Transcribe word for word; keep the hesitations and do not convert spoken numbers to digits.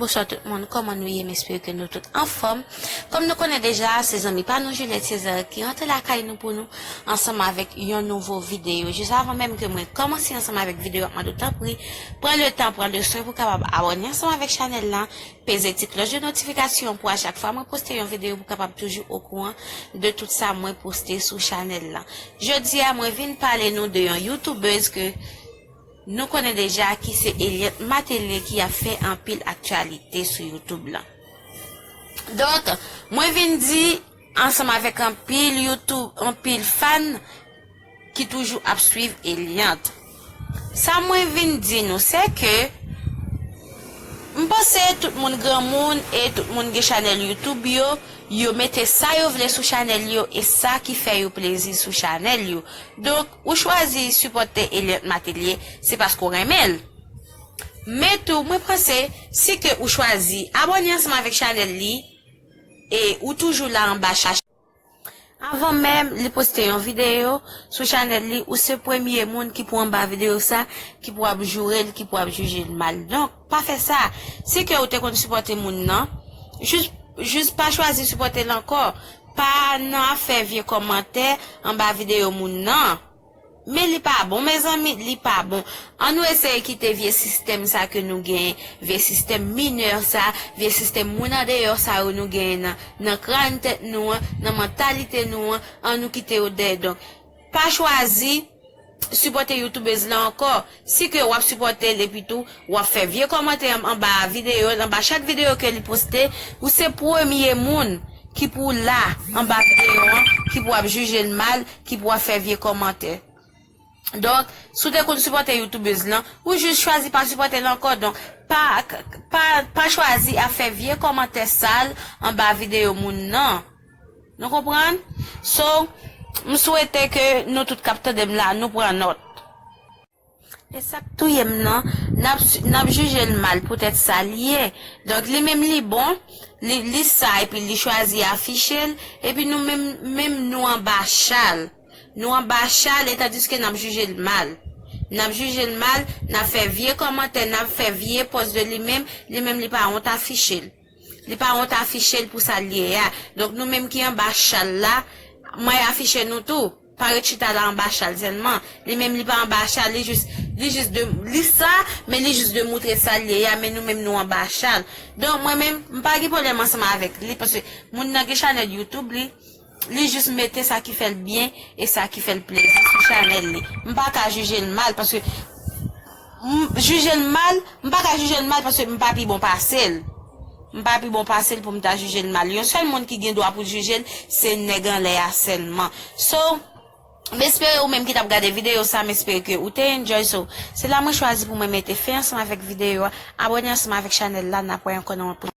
Bonswa tout moun, kòman nou ye? M espere ke nou tout anfòm. Kòm nou konnen deja, se zanmi pa nou Juliette César ki rantre lakay nou pou nou ansanm avèk yon nouvo videyo. Jis avan menm ke mwen kòmanse ansanm avèk videyo, m ap mande w tanpri, pran le tan, pran le swen pou kapab abòne ansanm avèk chanèl la, peze ti klòch de notifikasyon pou a chak fwa mwen poste yon videyo pou kapab toujou okouran de tout sa mwen poste sou chanèl la. Jodi a, mwen vin pale nou de yon youtubèz ke nou konnen deja ki se Eliante Matelier ki ap fè anpil aktyalite sou YouTube lan. Donk, mwen vin di ansanm avèk anpil YouTube, anpil fan ki toujou ap swiv Eliante. Sa mwen vin di nou, se ke m panse tout moun granmoun e tout moun gen chanèl YouTube yo, yo mete sa yo vle sou chanèl yo e sa ki fè yo plezi sou chanèl yo. Donk, ou chwazi sipòte Eliante Matelier, se paske w renmen l. Men tou, mwen panse, si ke ou chwazi abòne ansanm avèk chanèl li, e ou toujou la anba chache. Avan menm li poste yon videyo sou chanèl li, ou se premye moun ki pou anba videyo sa, ki pou ap joure l, ki pou ap jije l mal. Donk, pa fè sa. Si ke ou te konn sipòte moun nan, jis, jis pa chwazi sipòte l ankò. Pa nan afè vye kòmantè anba videyo moun nan. Men li pa bon, mezanmi, li pa bon. An nou eseye kite vye sistèm sa ke nou genyen, vye sistèm minè sa, vye sistèm moun andeyò sa yo nou genyen nan, nan kràn tèt nou an, nan mantalite nou an, an nou kite yo dèyè. Donk, pa chwazi sipòte youtubèz la ankò. Si ke w ap sipòte l epi tou, w ap fè vye kòmantè an-, anba videyo, anba chak videyo ke li poste, ou se premye moun ki pou la anba videyo an, ki pou ap jije l mal, ki pou ap fè vye kòmantè. Donk, si w te konn sipòte youtubèz lan, ou jis chwazi pa sipòte l ankò. Donk, pa, pa, pa chwazi ap fè vye kòmantè sal anba videyo moun nan. Nou konprann? So, m swete ke nou tout k ap tande m la, nou pran nòt. E sa k touye m nan, n ap, n ap jije l mal poutèt sa l ye. Donk, li menm li bon, li, li sa, epi li chwazi afiche l, epi nou menm, menm nou anba cha l. Nou anba cha l, e tandiske n ap jije l mal. N ap jije l mal, n ap fè vye kòmantè, n ap fè vye pòs de li menm, li menm li pa wont afiche l. Li pa wont afiche l pou sa l ye a. Donk, nou menm ki anba cha l la, mwen afiche nou tou. Pa ret chita la anba cha l sèlman. Li menm li pa anba cha l, li jis, li jis de, li sa, men li jis demoutre sa l ye a, men nou menm nou anba cha l. Donk, mwen menm, m pa gen pwoblèm ansanm avèk li, paske moun nan gen chanèl YouTube li, li jis mete sa ki fè l byen e sa ki fè l plezi sou chanèl li. M pa ka jije l mal, paske m jije l mal, m pa ka jije l mal paske m pa pi bon pase l. M pa pi bon pase l pou m ta jije l mal. Yon sèl moun ki gen dwa pou jije l, se nèg anlè a sèlman. So, m espere ou menm ki t ap gade videyo sa, m espere ke ou te enjoy. So, se la mwen chwazi pou mwen mete fen ansanm avèk videyo a. Abòne ansanm avèk chanèl la, n ap wè ankò nan yon